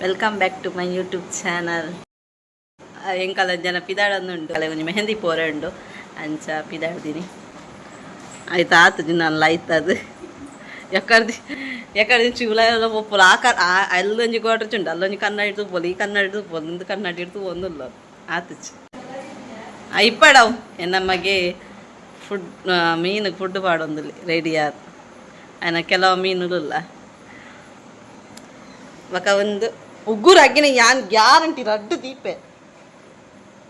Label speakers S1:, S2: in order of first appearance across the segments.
S1: Welcome back to my YouTube channel. ಎಂಕಲ ಜನ ಪಿದಾಡೊಂದುಂಡು, ಅಲ್ಲ ಒಂಜಿ ಮೆಹಂದಿ ಪೋರೆ ಉಂಡು, ಅಂಚ ಪಿದಾಡ್ದಿನಿ. ಆಯ್ತು, ಆತು ನಾನು ಆಯ್ತದು. ಎಕ್ಕಡ್ದಿ ಎಕ್ಕಡ್ದಿ ಚೂಲ ಪೋಪುಲ. ಆ ಕ ಅಲ್ಲೊಂಜಿ ಗೋಡ್ರೆಜ್ ಉಂಡು, ಅಲ್ಲೊಂಜಿ ಕನ್ನಡಿ ತೂಪೊಲು, ಈ ಕನ್ನಡಿ ತೂಪೊಲು, ಇಂದು ಕನ್ನಡಿ ತೂವೊಂದುಲ್ಲ. ಆತುಚಿ ಇಪ್ಪಡವು. ಎನ್ನಮ್ಮಗೆ ಫುಡ್, ಮೀನು ಫುಡ್ ಪಾಡೊಂದುಲ್ಲಿ ರೆಡಿ ಆತ್. ಆಯ್ನ ಕೆಲವು ಮೀನುಲುಲ್ಲ. ಬೊಕ ಒಂದು ಉಗ್ಗುರು ಅಗ್ಗಿನ ಯಾನ್ ಗ್ಯಾರಂಟಿ ರಡ್ಡು ದೀಪೆ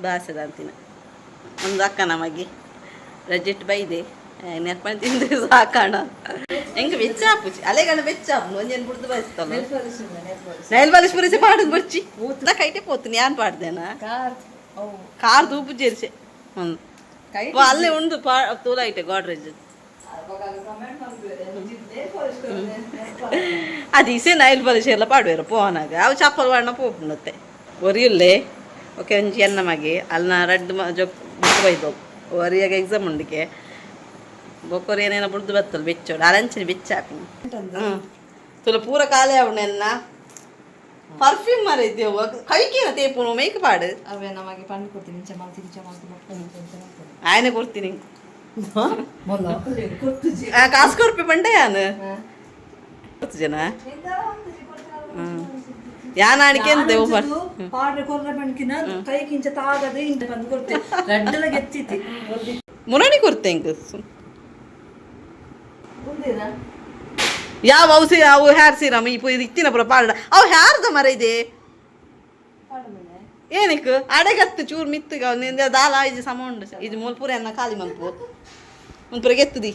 S1: ಬಾಸೆದ ಅಂತಿನ. ಒಂದು ಅಕ್ಕ ನಮಗೆ ರಜೆಟ್ ಬೈದೆ ನೆರ್ಪಣೆ ತಿಂದು ಸಾಕಾಣ. ಎಂಕ್ ಬೆಚ್ಚ ಆಪುಜಿ, ಅಲೆಗಣ ಬೆಚ್ಚ ಆಪುಂಡು. ಒಂಜೇನು ಬುಡ್ದು ಬಯಸ್ತಲ್ಲ. Nail polish ಪುರಿಸೆ ಪಾಡುದು ಬೊರ್ಚಿ ಕೈಟೆ ಪೋತು. ಯಾನ್ ಪಾಡ್ದೇನಾ? ಕಾರ್ ತೂಪು ಜೇರ್ಸೆ. ಹ್ಮ್, ಅಲ್ಲೇ ಉಂಡು ಪಾ ತೂಲ ಐಟೆ ಗೋಡ್ರೇಜ್. ಅದು ಇಸೆ ನೈಲ್ ಪಾಲಿಶ್ ಎಲ್ಲ ಪಾಡುವೆರು ಪೋನಾಗ. ಅವು ಚಪ್ಪಲ್ ಪಾಡ್ನ ಪೋಪುಂಡತ್ತೆ. ಒರಿಯುಲ್ಲೆ. ಓಕೆ, ಒಂಜಿ ಎನ್ನ ಮಗೆ ಅಲ್ನ ರಡ್ಡ್ ಜೊಕ್ ಬುಕ್ ಬೈದವು. ಒರಿಯಾಗ ಎಕ್ಸಾಮ್ ಉಂಡಿಕೆ. ಬೊಕೊರಿ ಏನೇನ ಬುಡ್ದು ಬತ್ತಲ್ ಬೆಚ್ಚೋಡು ಅರಂಚಿನ ಬೆಚ್ಚ ಹಾಪಿನ. ಹ್ಞೂ, ತುಲ ಪೂರ ಖಾಲಿ ಆವಣೆನ್ನ. ಪರ್ಫ್ಯೂಮ್ ಮರ ಇದ್ದೇವು. ಕೈಕೇನ ತೇಪುನು ಮೇಕ್ ಪಾಡು.
S2: ಅವೇ ನಮಗೆ ಪಂಡ್ ಕೊಡ್ತೀನಿ, ಇಂಚ ಮಾಡ್ತೀನಿ, ಇಂಚ ಮಾಡ್ತೀನಿ.
S1: ಆಯನೆ ಕೊಡ್ತೀನಿ. ಕಾಸು ಕೊರ್ಪೆ ಪಂಡೆ ಯಾನ್ ಜನ ಯಾನ್ ಆಣಿಕೆ ಎಂತ.
S2: ಪಾಡ್ರೆ ಕೊರ್ರ ಪಣ್ಕಿನ ಕೈ ಕಿಂಚ ತಾಗದೆ ಇಂಚ ಬಂದು ಕೊಡ್ತೆ. ರಡ್ಡಲ ಗೆತ್ತಿತಿ.
S1: ಮುರಣಿ ಕೊರ್ತೆ ಇಂಕ್. ಯಾವ ಅವು ಸಿ ಅವು ಹೇರ್ ಸೀರಮ್ ಈ ಇದು ಇತ್ತಿನ ಪೂರ ಪಾಡ. ಅವು ಹ್ಯಾರ್ದ ಮರ ಇದೆ. ಏನಕ್ಕೆ ಅಡೆಗತ್ತು ಚೂರು ಮಿತ್ತುಗ ನಿಂದ ದಾಲ ಇಜಿ ಸಮ ಉಂಡು. ಇದು ಮೂಲ ಪೂರ ಎನ್ನ ಖಾಲಿ ಮನ್ಪು ಮುನ್ಪುರ ಗೆತ್ತದಿ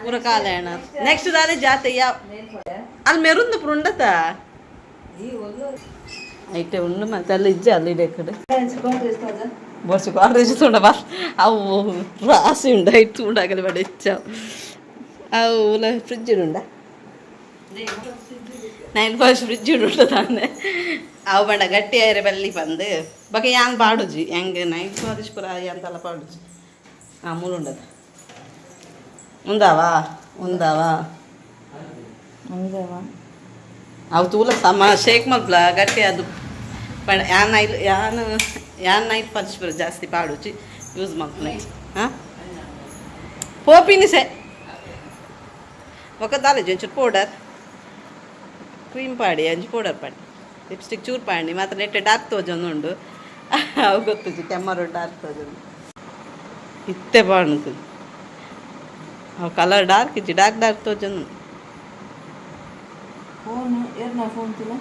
S1: ಪೂರ ಖಾಲಿ ಅಣ್ಣ. ನೆಕ್ಸ್ಟ್ ದಾಲೆ ಜಾತೆ ಯಾವ ಅಲ್ಲಿ ಮೆರುಂದು ಪೂರ ಉಂಡತ ಐಟೆ ಉಂಡು. ಮತ್ತೆ ಅಲ್ಲಿ ಇಜ್ಜೆ ಅಲ್ಲಿ ಇದೆ ಕಡೆ ಬರ್ಸು ಕಾಲೇಜ್ ತುಂಡ ಬಾ. ಅವು ರಾಸಿ ಉಂಡು, ಐಟ್ ಉಂಡಾಗಲಿ ಬಡ ಹೆಚ್ಚ. ಅವು ಫ್ರಿಜ್ ಉಂಡ, ನೈನ್ ಫಸ್ಟ್ ಫ್ರಿಜ್ ಉಂಡು ತಾನೆ. ಅವು ಬಂಡ ಗಟ್ಟಿ ಆಯ್ರೆ ಬಲ್ಲಿ ಬಂದು ಬಗೆ ಯಾನ್ ಪಾಡುಜಿ. ಹೆಂಗೆ ನೈಟ್ ಪಾಲಿಶ್ ಪೂರ ಅಂತಲ್ಲ ಪಾಡುಜಿ. ಹಾಂ, ಮೂಲು ಉಂಡದ. ಉಂದಾವಾ ಉಂದಾವಾ? ಅವು ತೂಲ ಸಮ ಶೇಕ್ ಮಲ್ಪಲ ಗಟ್ಟಿ ಅದು. ಪಂಡ ಯಾನ್ ನೈಲ್ ಯಾನ್ ಯಾನ್ ನೈಟ್ ಪಾಲಿಶ್ ಪೂರ ಜಾಸ್ತಿ ಪಾಡುಜಿ, ಯೂಸ್ ಮಲ್ಪುನೆ. ಹಾಂ, ಪೋಪಿನಿ ಸೆ ಬೊಕ ದಾಲೇಜ್ ಒಂಚೂರು ಪೌಡರ್ ಕ್ರೀಮ್ ಪಾಡಿ, ಅಂಚು ಪೌಡರ್ ಪಾಡಿ, ಲಿಪ್ಸ್ಟಿಕ್ ಚೂರು ಪಾಡಿ ಮಾತ್ರ. ನೆಟ್ಟೆ ಡಾರ್ಕ್ ತೋಜೊಂದು ಉಂಡು. ಅವು ಗೊತ್ತುಜಿ, ಕೆಮ್ಮರು ಡಾರ್ಕ್ ತೋಜೊಂದು. ಇತ್ತೆ ಪಾಡುದು. ಅವು ಕಲರ್ ಡಾರ್ಕ್ ಇಜ್ಜಿ, ಡಾರ್ಕ್ ಡಾರ್ಕ್ ತೋಜೊಂದು.
S2: ಫೋನ್ ಏರ್ನ ಫೋನ್ ತಿಲ್ಲ.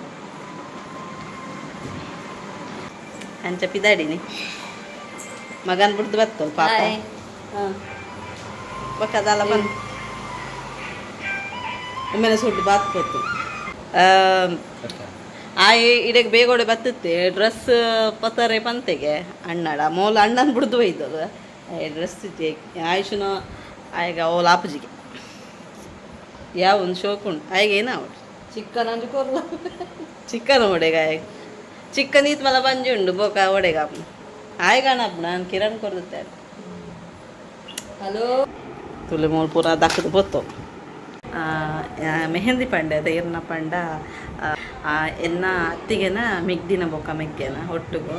S1: ಅಂಚ ಪಿದಾಡಿನಿ. ಮಗನ್ ಬಿಡ್ದು ಬತ್ತಲ್ ಪಾಪ. ಹಾಂ, ಬೊಕ್ಕ ಬಂದು ಒಮ್ಮೆಲೆ ಸುಡ್ಡು ಬಾತ್ ಪೋತು. ಆ ಇಡೆಗ್ ಬೇಗೋಡೆ ಬತ್ತುತ್ತೆ. ಡ್ರೆಸ್ ಪತ್ತರೆ ಪಂತೆಗೆ ಅಣ್ಣಡ ಮೋಲ ಅಣ್ಣನ ಬಿಡ್ದು ಒಯ್ದದು. ಡ್ರೆಸ್ ಆಯುಷನ ಆಯ್ಗ ಓಲ್ ಆಪುಜಿಗೆ ಯಾವ ಒಂದು ಶೋಕ್ ಉಂಟು. ಆಯ್ಗ ಏನ ಅವಳು.
S2: ಚಿಕ್ಕನ್ ಅಂಜು ಕೊರ್ಲ.
S1: ಚಿಕನ್ ಒಡೆಗ ಆಯ್ಗ ಚಿಕನ್ ಈತ್ ಮಲ ಬಂಜಿ ಉಂಡು. ಬೋಕ ಒಡೆಗ ಆಯ್ಗಾಣ ನಾನು ಕಿರಣ್ ಕೊರ್ದುತ್ತೆ.
S2: ಹಲೋ.
S1: ತುಲೆ ಮೂಲು ಪೂರ ದಕ್ಕದ ಪೊತ್ತು. ಮೆಹಂದಿ ಪಂಡೆ ಅದ ಇರ್ನ ಪಂಡ ಎನ್ನ ಅತ್ತಿಗೆನ ಮೆಗ್ದಿನ ಬೊಕ್ಕ ಮೆಗ್ಗೆನ ಒಟ್ಟುಗು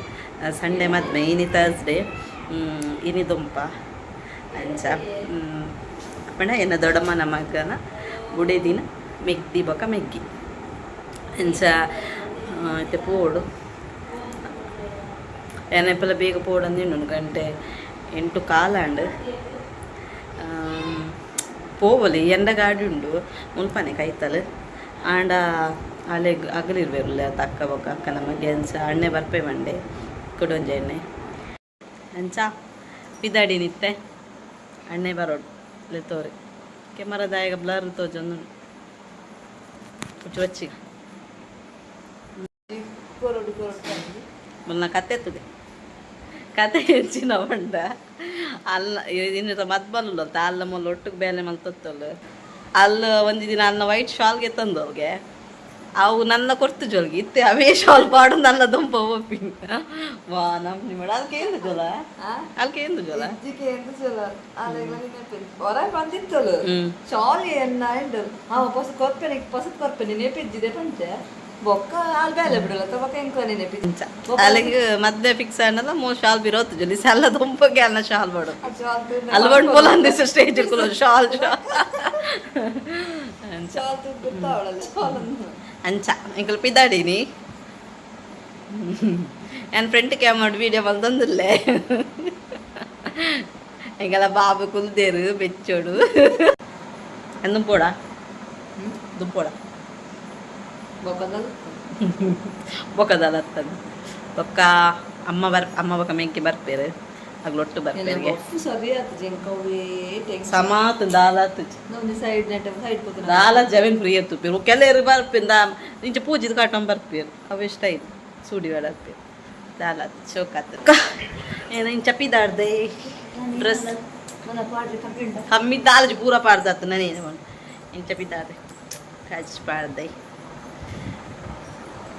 S1: ಸಂಡೆ ಮದ್ಮೆ. ಇನಿ ತರ್ಸ್ಡೇ, ಇನಿ ದುಂಪ. ಅಂಚ ಪಂಡ ಎನ್ನ ದೊಡ್ಡಮ್ಮನ ಮಗನ ಬುಡೆದಿನ ಮೆಗ್ದಿ ಬೊಕ್ಕ ಮೆಗ್ಗಿ. ಅಂಚ ಇತ್ತೆ ಪೋಡು. ಎನೆಪಲ ಬೇಗ ಪೋಡಂದು ಉಂಡು. ಗಂಟೆ 8:15 ಆಂಡ್. ಪೋವಲಿ, ಎಂಡ ಗಾಡಿ ಉಂಡು ಮುಲ್ಪನೆ ಕೈತಲ್. ಆಂಡ ಅಲೆಗ್ ಅಗಲಿರ್ಬೇರುಲ್ಲ ಅಕ್ಕ ಬೊಕ್ಕ ಅಕ್ಕನ ಮಗೆ. ಅಂಚ ಅಣ್ಣೆ ಬರ್ಪೆ ಮಂಡೆ ಕುಡೊಂಜೆ ಎಣ್ಣೆ. ಅಂಚ ಪಿದಾಡಿ ನಿತ್ತೆ. ಅಣ್ಣೆ ಬರೋಡು ಲೆತ್ತೋರಿ. ಕೆಮರದಾಯಗ ಬ್ಲರ್ ತೋಜೊಂದು ಹುಚ್ಚು.
S2: ಕೊರಡು ಕೊರಡು.
S1: ಮುಲ್ನ ಕತೆ ತುದೆ. ಕತೆ ಹೆಚ್ಚಿನ ಪಂಡ ಅಲ್ಲ, ಇನ್ನು ಮದ್ಬಲ್ಲ ಅಲ್ಲ ಮೊಲ್ಲ ಒಟ್ಟುಗೆ ಬೇಲೆ ಮಲ್ತೊತ್ತಲ್ಲ. ಅಲ್ಲ ಒಂಜಿ ದಿನ ಅನ್ನ ವೈಟ್ ಶಾಲ್ಗೆ ತಂದವ್ಗೆ. ಅವು ನನ್ನ ಕೊರ್ತು ಜೋಲ್ಗೆ ಇತ್ತೆ. ಅವೇ ಶಾಲ್ ಪಾಡು ನನ್ನ ದುಂಪ ಒಪ್ಪಿನ ವಾ ನಮ್ಮ ನಿಮ್ಮ. ಅಲ್ಕೆ ಎಂದು ಜೋಲ, ಅಲ್ಕೆ ಎಂದು ಜೋಲ.
S2: ಇಜ್ಜಿಗೆ ಎಂದು ಚಲ ಹೊರ ಬಂದಿತ್ತಲು. ಶಾಲಿ ಎನ್ನ ಉಂಡು. ಅವ ಪೊಸ ಕೊರ್ಪೆನೆ, ಪೊಸತ್ ಕೊರ್ಪೆನೆ ನೇಪಿಜ್ಜಿದೆ ಪಂಚೆ. ಬೊಕ್ಕ ಆಲ್ ಬೇಲೆ ಬಿಡಲ್ಲ ಬೊಕ್ಕ ಎಂಕ್ಲ ನೆನಪಿ.
S1: ಅಲ್ಲಿಗೆ ಮದ್ವೆ ಫಿಕ್ಸ್ ಆಂಡಲ ಮೋ ಶಾಲ್ ಬಿರೋತು ಜೊಲಿ ಸಲ್ಲ ದೊಂಪಗೆ ಅಲ್ಲ ಶಾಲ್ ಬಡು. ಅಲ್ಲಿ ಬಂದು ಪೋಲ ಅಂದಿಸ ಸ್ಟೇಜ್ ಕುಲ ಶಾಲ್ ಶಾಲ್. ಅಂಚ. ಅಂಚ ಎಂಕಲ್ ಪಿದಾಡಿನಿ. ನನ್ನ ಫ್ರೆಂಡ್ ಕ್ಯಾಮರಾ ವೀಡಿಯೋ ಮಲ್ತೊಂದುಲ್ಲೆ. ಎಂಕಲ ಬಾಬು ಕುಲ್ದೇರು ಬೆಚ್ಚೋಡು. ದುಂಪೋಡ ದುಂಪೋಡ. ಬೊಕದಲ್ಲ ಅತ್ತದ ಬೊಕ್ಕ ಅಮ್ಮ ಬರ್ ಅಮ್ಮ ಬೊಕ ಮೆಂಕಿ ಬರ್ಪೇರು, ಅಗ್ಲೊಟ್ಟು ಬರ್ಪೇರಿಗೆ.
S2: ಸರಿ ಆತು ಎಂಕವೇ ಟೆನ್ಷನ್.
S1: ಸಮಾತ್ ದಾಲಾತುಜಿ.
S2: ಒಂಜಿ ಸೈಡ್ ನೆಟ್ ಸೈಡ್ ಪೋತುನ.
S1: ದಾಲ ಜವನ್ ಫ್ರೀ ಎತ್ತುಪೇರು. ಕೆಲವರು ಬರ್ಪಿಂದ ಇಂಚ ಪೂಜಿದ ಕಾಟೊಂದು ಬರ್ಪೇರು. ಅವು ಇಷ್ಟ ಆಯ್ತು ಸೂಡಿ ಬೇಡ ದಾಲ ಶೋಕಾತ. ಏನ ಇಂಚ ಪಿದಾಡ್ದೆ ಡ್ರೆಸ್.
S2: ನನ್ನ ಪಾಡ್ರೆ ಕಬ್ಬಿಂಡ.
S1: ಕಮ್ಮಿ ದಾಲಜಿ ಪೂರ ಪಾಡ್ದಾತು. ನಾನೇನು ಇಂಚ ಪಿದಾಡ್ದೆ ಕಜ್ ಪಾಡ್ದೆ.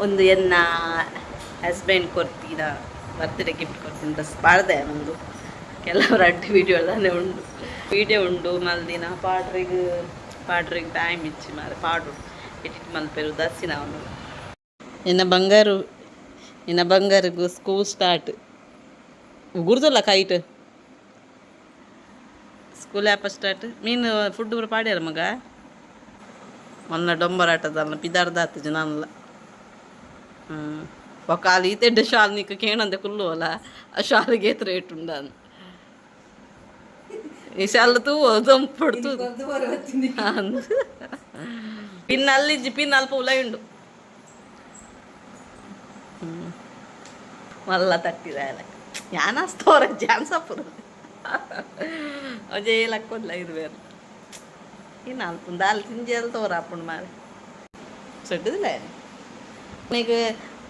S1: ಒಂದು ಎನ್ನ ಹಸ್ಬೆಂಡ್ ಕೊರ್ತಿನ ಬರ್ತ್ಡೇ ಗಿಫ್ಟ್ ಕೊರ್ತೀನಿ ಡ್ರೆಸ್ ಪಾಡ್ದೆ. ಒಂದು ಕೆಲವರು ಅಡ್ಡಿ ವೀಡಿಯೋ ತಾನೆ ಉಂಡು, ವೀಡಿಯೋ ಉಂಡು ಮಲ್ದಿನ. ಪಾಡ್ರಿಗ್ ಪಾಡ್ರಿಗ್ ಟೈಮ್ ಇಚ್ಚಿ ಮಾರೆ. ಪಾಡು ಎಡಿಟ್ ಮಲ್ಪೆರು ದರ್ಶಿನ ಅವನು. ಎನ್ನ ಬಂಗಾರು, ಎನ್ನ ಬಂಗಾರಿಗು ಸ್ಕೂಲ್ ಸ್ಟಾರ್ಟ್. ಗುರುದಲ್ಲ ಕೈಟ್ ಸ್ಕೂಲ್ ಆ್ಯಪ ಸ್ಟಾರ್ಟ್. ಮೀನು ಫುಡ್ ಪೂರ ಪಾಡ್ಯಾರ ಮಗ. ಮೊನ್ನ ಡೊಂಬರಾಟದಲ್ಲ ಪಿದಾರ್ದಾತು ಜನಲ್ಲ. ಹ್ಞೂ, ಬೊಕ ಈತೆಡ್ಡೆ ಶಾಲ್ ನಿಕ್ಕ ಕೇಣಂದೆ ಕುಲ್ಲುವಲ್ಲ. ಆ ಶಾಲಿಗೆ ಏತ್ ರೇಟ್ ಉಂಡಾನ್. ಈ ಶಾಲ್ ತೂ ದೊಂಪೊಡ್ತು. ಪಿನ್ ಅಲ್ಲಿಜ್ಜಿ, ಪಿನ್ ಅಲ್ಪ ಉಲೈ ಉಂಡು. ಹ್ಞೂ, ಮಲ್ಲ ತಟ್ಟಿದ ಯಾನಾಸ್ತೋರ ಜಾನ್ಸಪುರ ಅಜೇ ಲಕ್ಕೊಂದ್ಲ ಇದು ಬೇರೆ. ಇನ್ನು ಅಲ್ಪ ದಾಲ್ ತಿಂಜಲ್ ತೋರ ಅಪ್ಪುಂಡು ಮಾರೆ ಸೆಡ್ಡುದಿಲ್ಲ. ನೀಗ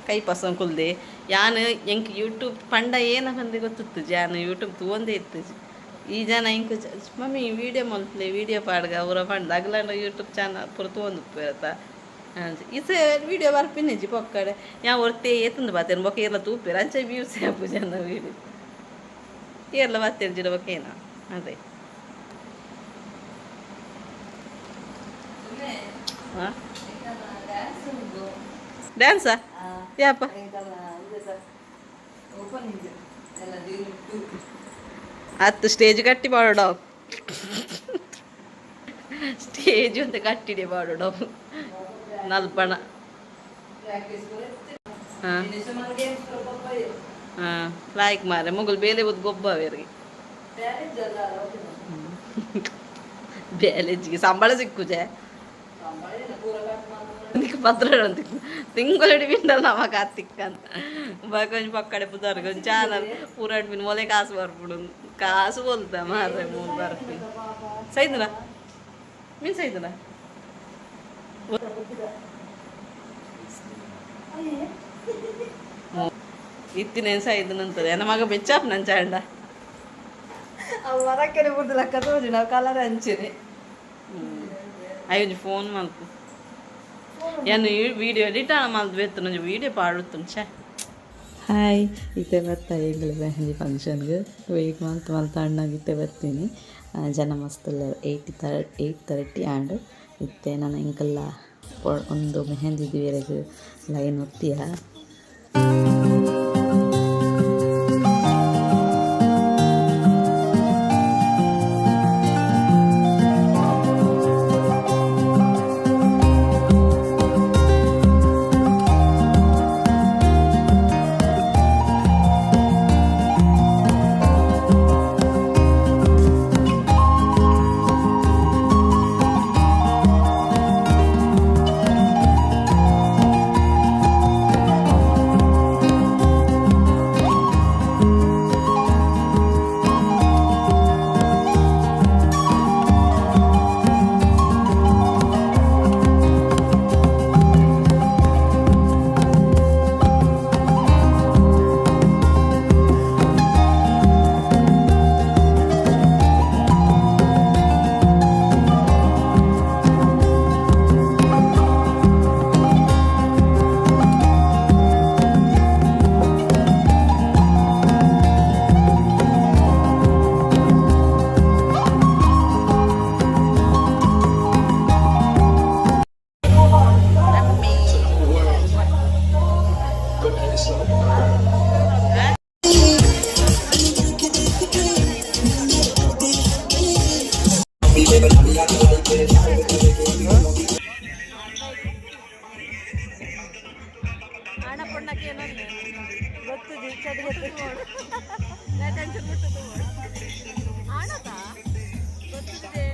S1: ಕೈ ಪಸಂ ಕುಲ್ದೆ. ಯಾನ್ ಎಂಕ್ ಯೂಟ್ಯೂಬ್ ಪಂಡ ಏನ ಪಂದ್ ಗೊತ್ತಿತ್ತು. ಜಾನ್ ಯೂಟ್ಯೂಬ್ ತೂವೊಂದೇ ಇತ್ತುಜಿ. ಈ ಜನ ಎಂಕ್ ಮಮ್ಮಿ ವೀಡಿಯೋ ಮಲ್ಪಲೆ, ವೀಡಿಯೋ ಪಾಡ್ಗ ಅವರ ಪಂಡ ಅಗಲಾಂಡ ಯೂಟ್ಯೂಬ್ ಚಾನಲ್ ಪೂರ ತೂವೊಂದುಪ್ಪುವೆರತ್ತ. ಇಸೆ ವೀಡಿಯೋ ಬರ್ಪಿನಿಜ್ಜಿ ಪೊಕ್ಕಡೆ. ಯಾನ್ ಒರ್ತೆ ಏತುಂದು ಬಾತೇನ್ ಬೊಕ ಏರ್ಲ ತೂಪೆರ್. ಅಂಚ ವ್ಯೂಸ್ ಆಪುಜಿ ಅನ್ನ ವೀಡಿಯೋ. ಏರ್ಲ ಬತ್ತೆರ್ಜಿಡ ಬೊಕ ಏನ ಅದೇ. ಹಾಂ, ಡ್ಯಾನ್ಸಾ ಯಾಪ?
S2: ಓಪನಿಂಗ್ ಎಲ್ಲ.
S1: ಹತ್ತು ಸ್ಟೇಜ್ ಕಟ್ಟಿ ಪಾಡೋಡ. ಸ್ಟೇಜ್ ಅಂತ ಕಟ್ಟಿಡೆ ಪಾಡೋಡ ನಲ್ಪಣ. ಹಾಂ ಹಾಂ, ಲಾಯ್ಕ್ ಮಾರೆ ಮುಗುಲ್ ಬೇಲೆ ಬುದ್ ಗೊಬ್ಬ ಬೇರಿಗೆ ಬ್ಯಾಲೇಜಿಗೆ ಸಂಬಳ ಸಿಕ್ಕುಜೆ నీకు ಪತ್ರ ತಿಂಗಳಡಿ ಬಿಂಡಲ್ ನಮಗ ತಿಕ್ಕಂತ కొంచెం ಪಕ್ಕಡೆ ಪುದಾರ್ కొంచెం ಚಾನಲ್ ಪೂರಾಡ್ ಬಿನ್ ಮೊಲೆ ಕಾಸು ಬರ್ಪುಡು. ಕಾಸು ಬೋಲ್ತ ಮಾರ್ರೆ ಮೂರು ಬರ್ಪಿ ಸೈದನ ಮೀನ್ ಸೈದನ. ಇತ್ತಿನೇನು ಸೈದನಂತದೆ. ನನ್ನ ಮಗ ಬೆಚ್ಚಾಪ್ ನನ್ ಚಾಂಡ.
S2: ಅವು ಮರಕ್ಕೆನೆ ಬುಡ್ದು ಲಕ್ಕ ತೋಜು. ನಾವು ಕಲರ್ ಹಂಚಿನಿ.
S1: ಅಯ್ಯೋ, ಫೋನ್ ಮಲ್ಪು. ಯಾನು ವೀಡಿಯೋ ಎಡಿಟ್ ಮಲ್ತ್ ಬೆತ್ತು ಒಂಜಿ ವೀಡಿಯೋ ಪಾಡುತ್ತುಂಡು ಛೆ.
S3: ಹಾಯ್, ಇತ್ತೆ ಬತ್ತ ಎಂಕ್ಲೆ ಮೆಹಂದಿ ಫಂಕ್ಷನ್ಗೆ. ವೆಯ್ಟ್ ಮಲ್ತ್ ಮಲ್ತ್ ಅಣ್ಣಗ್ ಇತ್ತೆ ಬತ್ತೀನಿ. ಜನ ಮಸ್ತ್ ಉಲ್ಲೆರ್. 8:30 ಆಂಡ್. ಇತ್ತೆ ನನ ಎಂಕಲ್ಲ ಒಂದು ಮೆಹಂದಿ ದೀವೆರೆಗ್ ಲೈನ್ ಒತ್ತಿಯ.
S1: ಆಣ ಪೊಣ್ಣಕ್ಕೆ ಏನಂದ್ರೆ
S2: ಗೊತ್ತುಜಿ ಚಡಿಗೆ
S1: ಟೆನ್ಷನ್ ಮುಟ್ಟುದು ಆಣದ ಗೊತ್ತಿದೆ.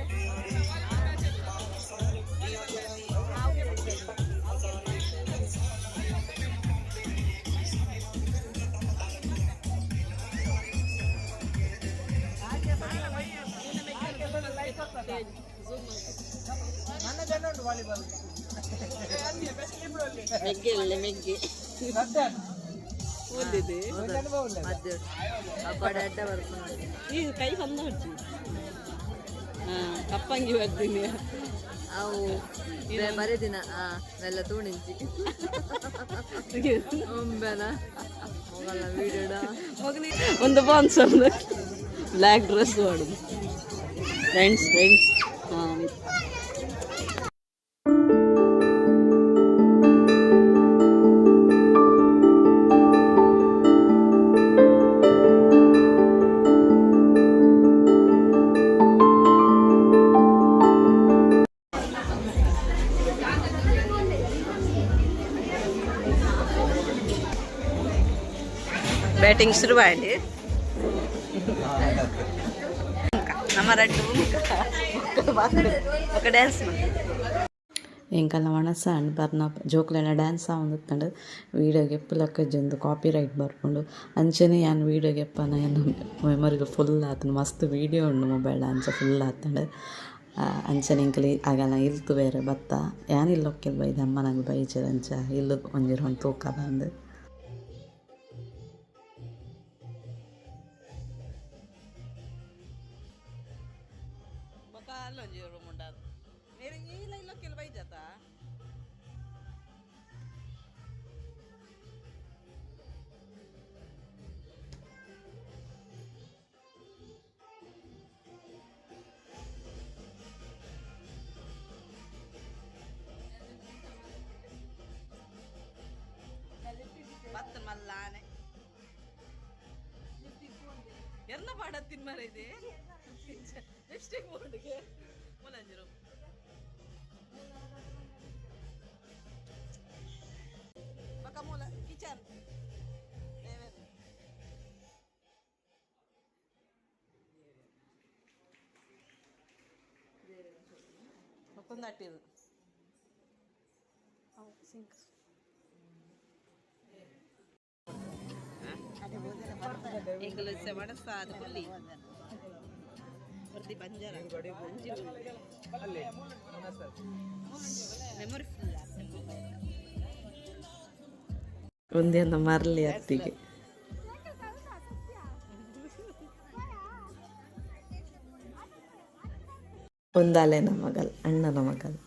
S1: ಮೆಗ್ಗೆ ಅಲ್ಲ ಮೆಗ್ಗೆ ಓದಿದೆ. ಈ ಕೈ ಬಂದ ಹೊಡ್ಚಿ. ಹಾಂ, ಕಪ್ಪಂಗಿ ಬರ್ತೀನಿ.
S4: ಅವು ಬರೆದಿನ ಮೆಲ್ಲ ತೂಣಿಂಚಿ ಒಂಬೆನ ಹೋಗಲ್ಲ ವೀಡಿಯೋಡ.
S1: ಒಂದು ಬಾನ್ಸ್ ಬ್ಲ್ಯಾಕ್ ಡ್ರೆಸ್ ಮಾಡೋದು. ಫ್ರೆಂಡ್ಸ್ ಫ್ರೆಂಡ್ಸ್ ಹಾಂ. ಬ್ಯಾಟಿಂಗ್ ಶುರುವಾಡಿ ನಮ್ಮ ರಡ್ಡು ఒక ಡ್ಯಾನ್ಸ್ ಮಾಡಿ.
S3: ಎಂಕಲ್ನ ವಣಸ ಅಂಡ್ ಬರ್ನ ಜೋಕುಲೆನ ಡ್ಯಾನ್ಸ್ ಆವೊಂದಿತ್ತಂಡ್ ವೀಡಿಯೋ ಗೆಪ್ಪುಲಕ್ಕ ಜೊಂದು ಕಾಪಿ ರೈಟ್ ಬರ್ಪುಂಡು. ಅಂಚನೆ ಯಾನ್ ವೀಡಿಯೋ ಗೆಪ್ಪನ ಎನ್ನ ಮೆಮೊರಿಲು ಫುಲ್ ಆತುಂಡು. ಮಸ್ತ್ ವೀಡಿಯೋ ಉಂಡು ಮೊಬೈಲ್, ಅಂಚ ಫುಲ್ ಆತುಂಡು. ಅಂಚನೆ ಎಂಕುಲು ಅಗಲ ಇಲ್ತು ಬೇರೆ ಬತ್ತ ಯಾನ್ ಇಲ್ಲೊಕ್ಕೆಲ್ ಬೈದೆ ಅಮ್ಮನಂಗ್ ಬೈಜೆರ್. ಅಂಚ ಇಲ್ಲು ಒಂಜಿ ರೌಂಡ್ ತೂಕ ಬಂದು.
S1: ಬೊಕ ಅಲ್ಲೊಂಜಿ ರೂಮ್ ಉಂಡದು ಮೇರೆ ಇಲ್ಲ ಇಲ್ಲೊಕ್ಕೆಲ್ ಬೈಜತ. ಬತ್ತ ಮಲ್ಲಾನೆ ಎರ್ನ ಪಾಡ ತಿನ್ಮರ ಇದೆ ಲಿಪ್ಸ್ಟಿಕ್ ಬೋರ್ಡ್ಗೆ ಮೂಲಂಜಿ ರೂಮ್ ಬೊಕ ಮೂಲ ಕಿಚನ್ ದೇವೆರ್ ಬೊಕೊಂದಟ್ಟಿರು. ಎಂಕುಲು ವಣಸ ಅದು ಪುಲ್ಲಿ ಪ್ರತಿ ಬಂಜಾರ ಮೆಮೊರಿ ಫುಲ್.
S3: ಒಂದೆನ್ನ ಮರ್ಲಿ ಅತ್ತಿಗೆ. ಒಂದಾಲೆನ ಮಗಲ್, ಅಣ್ಣನ ಮಗಲ್.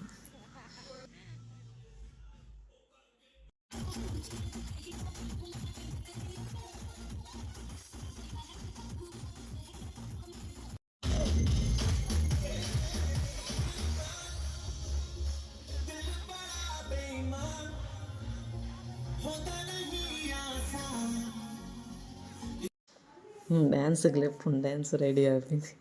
S3: ಡ್ಯಾನ್ಸ್ ಕ್ಲಿಪ್, ಡ್ಯಾನ್ಸ್ ರೆಡಿ ಆಪಿನಿ.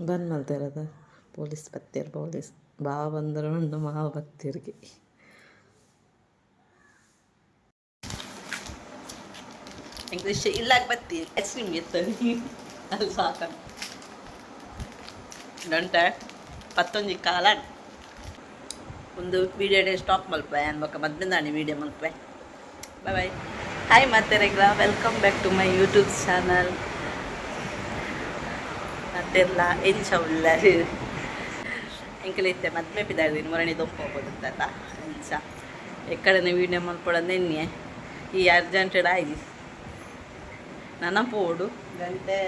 S3: ಬಂದ್ ಮಲ್ತೆರದ ಪೊಲೀಸ್ ಬತ್ತೆರ್. ಪೊಲೀಸ್ ಬಾವ ಬಂದರು ಉಂಡು ಮಾವ ಬತ್ತಿರ್ಗೆ.
S1: ಇಂಗ್ಲೀಷ್ ಇಲ್ಲಾಗ ಬತ್ತಿ ಐಸ್ ಕ್ರೀಮ್ ಎತ್ತನಿ ಅಲ್ಲಿ ಸಾಕ ಗಂಟೆ ಪತ್ತೊಂಜಿ ಕಾಲ. ಒಂದು ವೀಡಿಯೋ ಸ್ಟಾಪ್ ಮಲ್ಪೆ ಅನ್ಬೊಕ್ಕ ಮದ್ಮೆದಾಣಿ ವೀಡಿಯೋ ಮಲ್ಪೆ. Bye bye. ಹಾಯ್ ಮಾತೆರೆಗ್ಲ, welcome back to my YouTube channel. ಮತ್ತೆಲ್ಲ ಎಂಚ ಉಲ್ಲ? ಎಂಕಲ್ ಇತ್ತೆ ಮದ್ಮೆ ಪಿದಾಡ್ದಿನಿ, ಮೊರಣಿ ದೊಂಪ ಹೋಗೋದಂತ. ಎಂಚ ಎಕ್ಕಡನೆ ವೀಡಿಯೋ ಮಲ್ಪೊಡ ನೆನ್ನೆ ಈ ಅರ್ಜೆಂಟೆಡ್ ಆಯ್ತು ನನ್ನ ಪೋಡು. ಗಂಟೆ,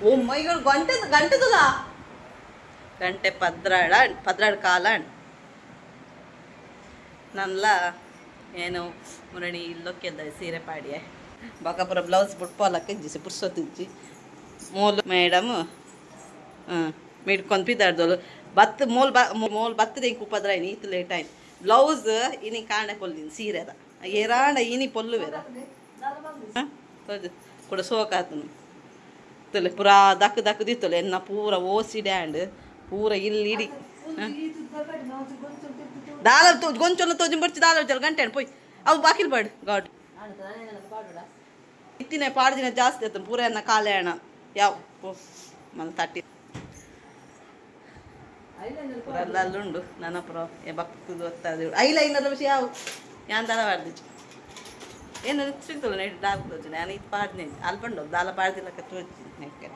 S1: ಓ ಮೈ ಗಾಡ್, ಗಂಟೆ ಗಂಟೆದಲ್ಲ, ಗಂಟೆ 12, 12:15. ನನ್ಲ ಏನು ಮುರಣಿ ಇಲ್ಲೊಕ್ಕೆದ್ದ ಸೀರೆ ಪಾಡಿಯೆ ಬೊಕಪುರ ಬ್ಲೌಸ್ ಬುಟ್ಪೋಲಕ್ಕೆ ಇಜ್ಜಿ, ಪುರ್ಸೊತ್ತಿಜ್ಜಿ. ಮೋಲು ಮೇಡಮ್ ಹಾಂ ಮಿಡ್ಕೊಂಡು ಪಿದಾಡ್ದೋಲು ಬತ್ತು ಮೋಲ್ ಬ ಮೋಲ್ ಬತ್ತದ ಇಂಕ್ ಉಪದ್ರ ಆಯ್ನಿ. ಈತ್ ಲೇಟ್ ಆಯ್ತು. ಬ್ಲೌಸ್ ಇನಿ ಕಾಂಡೆ ಪೊಲ್ಲಿನ ಸೀರೆದ ಏರಾಂಡ ಇನಿ ಪೊಲ್ಲುವೆರ ಕೂಡ ಸೋಕಾತನು ತುಲೆ ಪೂರಾ ದಕ್ ದಕ್ ದಿತ್ತೊಲೆ ಎನ್ನ ಪೂರ ಓಸಿ ಡ್ಯಾಂಡ್ ಪೂರ ಇಲ್ಲಿ ಇಡಿ ದಾಲ ಗೊಂಚೊಲ್ಲ ತೋಜಿನ ಬರ್ಚಿ ದಾಲ ಜಲ್ ಗಂಟೆ ಪೋಯ್ ಅವು ಬಾಕಿಲ್ ಬಾಡ್ ಗಾಡ್ ಇತ್ತಿನ ಪಾಡ್ದಿನ ಜಾಸ್ತಿ ಆಯ್ತು ಪೂರ ಎನ್ನ ಕಾಲೆ ಅಣ್ಣ ಯಾವ ಪೋ ಮಲ್ ತಟ್ಟಿ ಪೂರ ಅಲ್ಲ ಅಲ್ಲುಂಡು ನನ್ನ ಪುರ ಏ ಬಕ್ತದು ಒತ್ತದು ಐಲೈನರ್ ವಿಷಯ ಯಾವ ಯಾನ್ ದಾಲ ಪಾಡ್ದಿಚ್ಚು ಏನು ಸಿಗ್ತಲ್ಲ ನೈಟ್ ಡಾರ್ಕ್ ತೋಚು. ನಾನು ಇದು ಪಾಡ್ನೆ ಅಲ್ಪಂಡು ದಾಲ ಪಾಡ್ದಿಲ್ಲಕ್ಕ ತೋಚಿ ನೆಕ್ಕೆ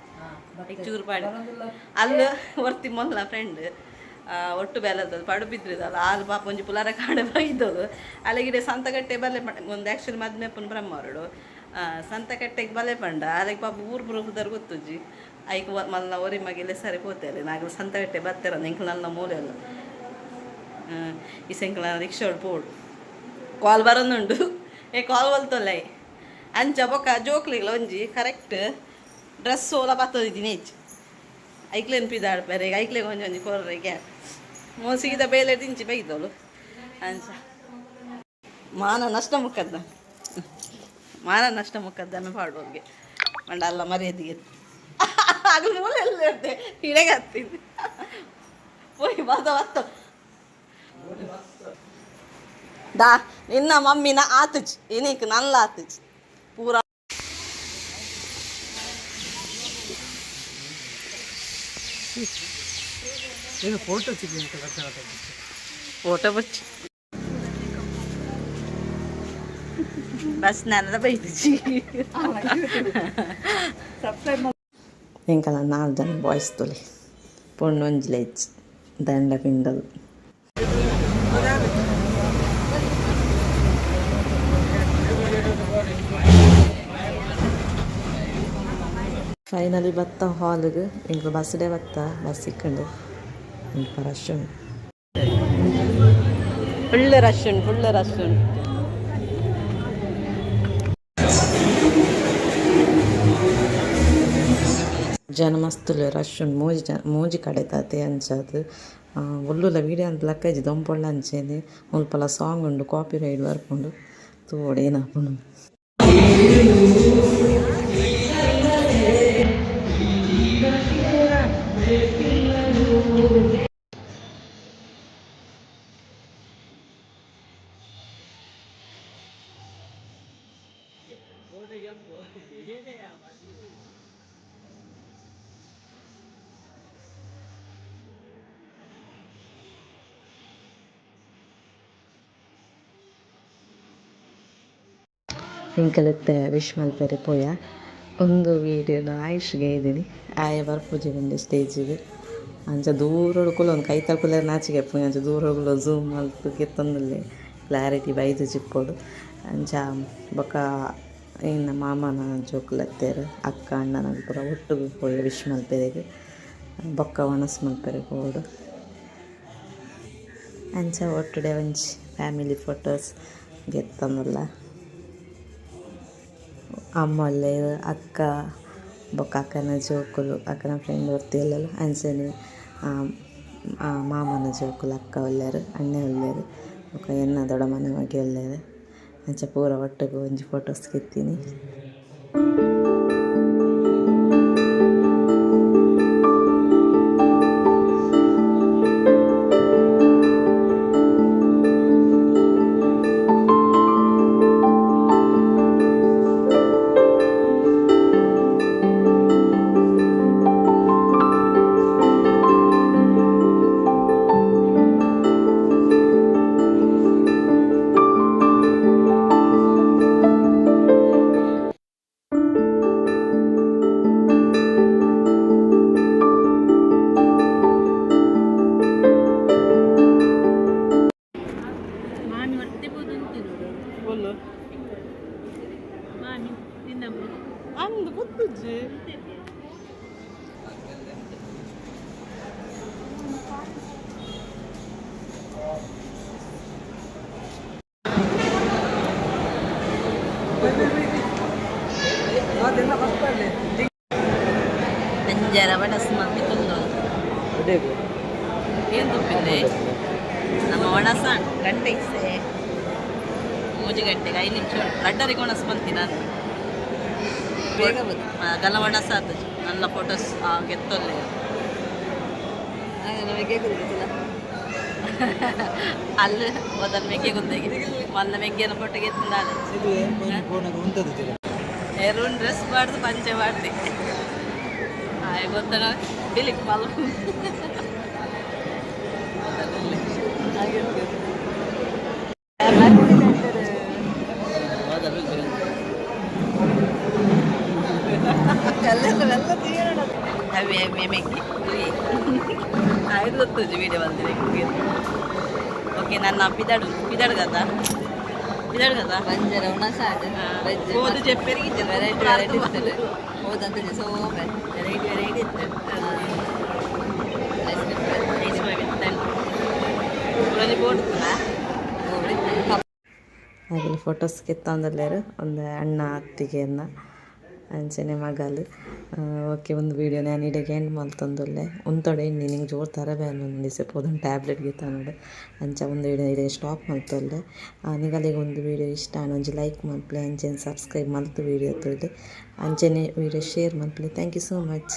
S1: ಚೂರು ಪಾಡಿ. ಅಲ್ಲ ಒರ್ತಿ ಮೊದಲ ಫ್ರೆಂಡ್ ಒಟ್ಟು ಬೇಲದ ಪಡು ಬಿದ್ರಿದಲ್ಲ ಆಲ್ ಪಾಪ ಒಂಜಿ ಪುಲಾರ ಕಾಡೆ ಬೈದೋದು. ಅಲ್ಲಿಗಿಡೆ ಸಂತಕಟ್ಟೆ ಬಲ್ಲೆ ಒಂದು ಆ್ಯಕ್ಚುಲಿ ಮದ್ಮೆಪ್ಪನ ಬ್ರಹ್ಮವರಡು ಸಂತಕಟ್ಟೆಗೆ ಬಲೆ ಪಂಡ. ಅಲ್ಲಿಗೆ ಪಾಪ ಊರು ಬರೋ ಪುದರ್ ಗೊತ್ತುಜ್ಜಿ. ಐಕ್ ಮಲ್ಲ ಒರಿ ಮಗಿಲೆ ಸರಿ ಪೋತಾರೆ ನಾಗಲು ಸಂತಕಟ್ಟೆ ಬತ್ತೆರ ಎಂಕ್ಲ ನನ್ನ ಮೂಲೆ ಅಲ್ಲ ಈ ಸೆಂಕ್ಲ ರಿಕ್ಷಾ ಪೋಡು. ಕಾಲ್ ಬರೋನುಂಡು, ಏ ಕಾಲ್ ಬಲ್ತೊಲ್ಲ ಅಂಚ ಬೊಕ್ಕ ಜೋಕ್ಲಿಗ್ಲ ಒಂಜಿ ಕರೆಕ್ಟ್ ಡ್ರೆಸ್ ಓಲ ಬತ್ತದಿದ್ದೀನಿ ಹೆಚ್ಚು. ಐಕ್ಲೇನ್ ಪಿದಾಡ್ಪೆರೆ ಐಕ್ಲೆಗ್ ಒಂಜಿ ಒಂಜಿ ಕೊರ್ರೆ ಗ್ಯಾಪ್ ಮೋಸಿಗಿದ ಬೇಲೆ ದಿಂಚಿ ಬೈದೋಳು. ಅಂಚ ಮಾನ ನಷ್ಟ ಮುಕ್ಕದ್ದ, ಮಾನ ನಷ್ಟ ಮುಕ್ಕದ್ದನ್ನು ಪಾಡೋಗೆ ಮಂಡ ಅಲ್ಲ ಮರ್ಯಾದೆಗೆ ಆಗಲು ಮೂಲೆ ಎಲ್ಲ ಇರ್ತೆ ಹಿಡೆಗೆ ಹತ್ತಿದ್ದು ಪೋಯ್ ಬಾದ ಬತ್ತ ದಾ ನಿನ್ನ ಮಮ್ಮಿನ ಆತುಚ್ ಇನಿಕ್ ನಲ್ಲ ಆತುಚ್ ಪೂರ.
S5: ಏನು ಫೋಟೋ ಚಿಕ್ಕ
S1: ಫೋಟೋ ಬಚ್ಚಿ ಬಸ್ ನಾನದ ಬೈದಿಜಿ.
S3: ಎಂಕಲ ನಾಲ್ ಜನ ಬಾಯ್ಸ್ ತೊಲೆ, ಪೊಣ್ಣು ಒಂಜಿಲ ಇಜ್ಜಿ, ದಂಡ ಪಿಂಡಲ್. ಫೈನಲಿ ಬತ್ತ ಹಾಲ್ಗೆ. ಎಂಕ್ಲು ಬಸ್ಡೇ ಬತ್ತ, ಬಸ್ ಸಿಕ್ಕಂಡು. ಮುಲ್ಪ ರಶ್ ಉಂಡು.
S1: ಫುಲ್ ರಶ್ ಉಂಟು, ಫುಲ್ ರಶ್ ಉಂಟು.
S3: ಜನ ಮಸ್ತ್ ಉಲ್ಲೆರ್, ರಶ್ ಉಂಡು. ಮೂಜಿ ಜನ ಮೂಜಿ ಕಡೆತಾತೆ ಅಂಚಾದ್ ಒಲ್ಲುಲ ವೀಡಿಯೋ ಅಂತ ಲಕ್ಕಜಿ ದೊಂಪೊಳ್ಳ ಅಂಚೆನೆ. ಮುಲ್ಪಲ ಸಾಂಗ್ ಉಂಡು, ಕಾಪಿ ರೈಟ್ ಬರ್ಪುಂಡು, ತೂವೊಡು ಏನಾಪುಂಡು. ಎಂಕಲತ್ತೆ ವಿಶ್ ಮಲ್ಪೆರೆ ಪೋಯ. ಒಂದು ವೀಡಿಯೋನ ಆಯುಷ್ಗೆ ಇದ್ದೀನಿ, ಆಯೆ ಬರ್ಪುಜಿ ಉಂಡು ಸ್ಟೇಜಿಗೆ. ಅಂಚ ದೂರಡು ಕುಲೊಂದು ಕೈತಲ್ ಕುಲ್ಲೆರೆ ನಾಚಿಕೆ ಆಪುಂಡು. ಅಂಚ ದೂರಡು ಕುಲೊಂದು ಝೂಮ್ ಮಲ್ತ್ ಗೆತ್ತೊಂದುಲ್ಲೆ, ಕ್ಲಾರಿಟಿ ಬೈದು ಚಿಪ್ಪೊಡು. ಅಂಚ ಬೊಕ ಇನ್ನ ಮಾಮನ ಜೋಕುಲು ಅಕ್ಕ ಅಣ್ಣನ ಪೂರ ಒಟ್ಟುಗು ಪೋಯ ವಿಶ್ ಮಲ್ಪೆರೆಗ್. ಬೊಕ್ಕ ವನಸ್ ಮಲ್ಪೆರೆ ಪೋವೊಡು. ಅಂಚ ಒಟ್ಟುಡೆ ಒಂಜಿ ಫ್ಯಾಮಿಲಿ ಫೋಟೋಸ್ ಗೆತ್ತೊಂದುಲ್ಲ. ಅಮ್ಮ ಉಲ್ಲೆರ್, ಅಕ್ಕ ಬೊಕ್ಕ ಅಕ್ಕನ ಜೋಕುಲು, ಅಕ್ಕನ ಫ್ರೆಂಡ್ ಒರ್ತಿ ಉಲ್ಲಲ್. ಅಂಚನೆ ಮಾಮನ ಜೋಕುಲು, ಅಕ್ಕ ಉಲ್ಲೆರ್, ಅಣ್ಣೆ ಉಲ್ಲೆರ್, ಬೊಕ ಎನ್ನ ದೊಡ್ಡಮ್ಮನ ಮಗೆ ಉಲ್ಲೆರ್. ಅಂಚ ಪೂರ ಒಟ್ಟುಗು ಒಂಜಿ ಫೋಟೋಸ್ ಗೆತ್ತೀನಿ.
S1: ಏರುಲ್ಲು ಅಂದು ಗೊತ್ತುಜ್ಜಿ.
S5: ಅದೆಲ್ಲ ಫಸ್ಟ್ ಅಲ್ಲಿ.
S1: ಅಂಜರ ವಣಸ್ ಮಂದಿ ಕುಂದು. ಏನು ತುಪ್ಪಿಂದೆ ನಮ್ಮ ಒಣಸ ಗಂಟೆ ಇಸೆ 3 ಗಂಟೆಗೆ 5 ನಿಮಿಷ ರಡ್ಡರಿಗೆ ಒಣಸ್ ಬಂತಿ ನಾನು.
S4: ಬೇಗ ಬಂತು.
S1: ಗಲ ಒಣಸ ಆತು ನನ್ನ ಫೋಟೋಸ್ ಗೆತ್ತೊಲ್ಲೆ.
S4: ಆಗ ನಮಗೆ ಗೊತ್ತಿಲ್ಲ.
S1: ಅಲ್ಲಿ ಮೊದಲ ಮೆಕ್ಕೆ ಗುಂದೆಗೆ ಮೊದಲ ಮೆಗ್ಗೆನ ಫೋಟೋ ಗೆತ್ತಿದ್ದಾಳೆ. ಎರುನ್ ಡ್ರೆಸ್ ಮಾಡ್ದು ಪಂಚೆ ಮಾಡ್ದೆ ಆಯ್ ಗೊತ್ತನ ಬಿಲಿಕ್ ಮಲ್. ಅವೇ ಅವೇ ಮೆಕ್ಕಿ ಆಯ್ತು ಗೊತ್ತುಜಿ ವಿಡಿಯೋ ಬಂದಿದೆ. ಓಕೆ, ನನ್ನ ಪಿದಾಡು ಪಿದಾಡು కదా ಪಿದಾಡು కదా.
S4: ಬಂಜರ ಉಣಸ. ವೆಜ್.
S1: ಹೋದು ಜೆಪ್ಪರಿಗೆ.
S4: ವೆರೈಟಿ ವೆರೈಟಿ ಇರ್ತದೆ ಹೋದಂತ ಸೋಮೆ.
S1: ವೆರೈಟಿ ವೆರೈಟಿ ಇತ್ತು.
S4: Ice cream.
S1: ಐಸ್ ಮಾಡಿತ್ತು ಬೋಡ್ತದ.
S3: ಅಗಲು ಫೋಟೋಸ್ ಕೆತ್ತೊಂದಲ್ಲೇರು ಒಂದು ಅಣ್ಣ ಅತ್ತಿಗೆಯನ್ನ ಅಂಚನೆ ಮಗಲು. ಓಕೆ, ಒಂದು ವೀಡಿಯೋ ನಾನು ಇಡೆಗೆ ಎಂಡ್ ಮಲ್ತೊಂದುಲ್ಲೆ. ಉಂತೊಡೆ ಎಣ್ಣೆ ನಿಂಗೆ ಜೋರು ತರ ಬೇನ್ ದಿಸೆ ಪೋದೊಂದು ಟ್ಯಾಬ್ಲೆಟ್ ಗೆತ್ತೊಂಡು ಅಂಚ ಒಂದು ವೀಡಿಯೋ ಇಡೆ ಸ್ಟಾಪ್ ಮಲ್ತೊಲ್ಲೆ. ನಿಗಲಿಗೆ ಒಂದು ವೀಡಿಯೋ ಇಷ್ಟ ಆಂಡ ಒಂಜಿ ಲೈಕ್ ಮಲ್ಪಲೆ, ಅಂಚನೆ ಸಬ್ಸ್ಕ್ರೈಬ್ ಮಲ್ತು ವೀಡಿಯೋ ತೂಲೆ, ಅಂಚನೆ ವೀಡಿಯೋ ಶೇರ್ ಮಲ್ಪಲೆ. Thank you so much.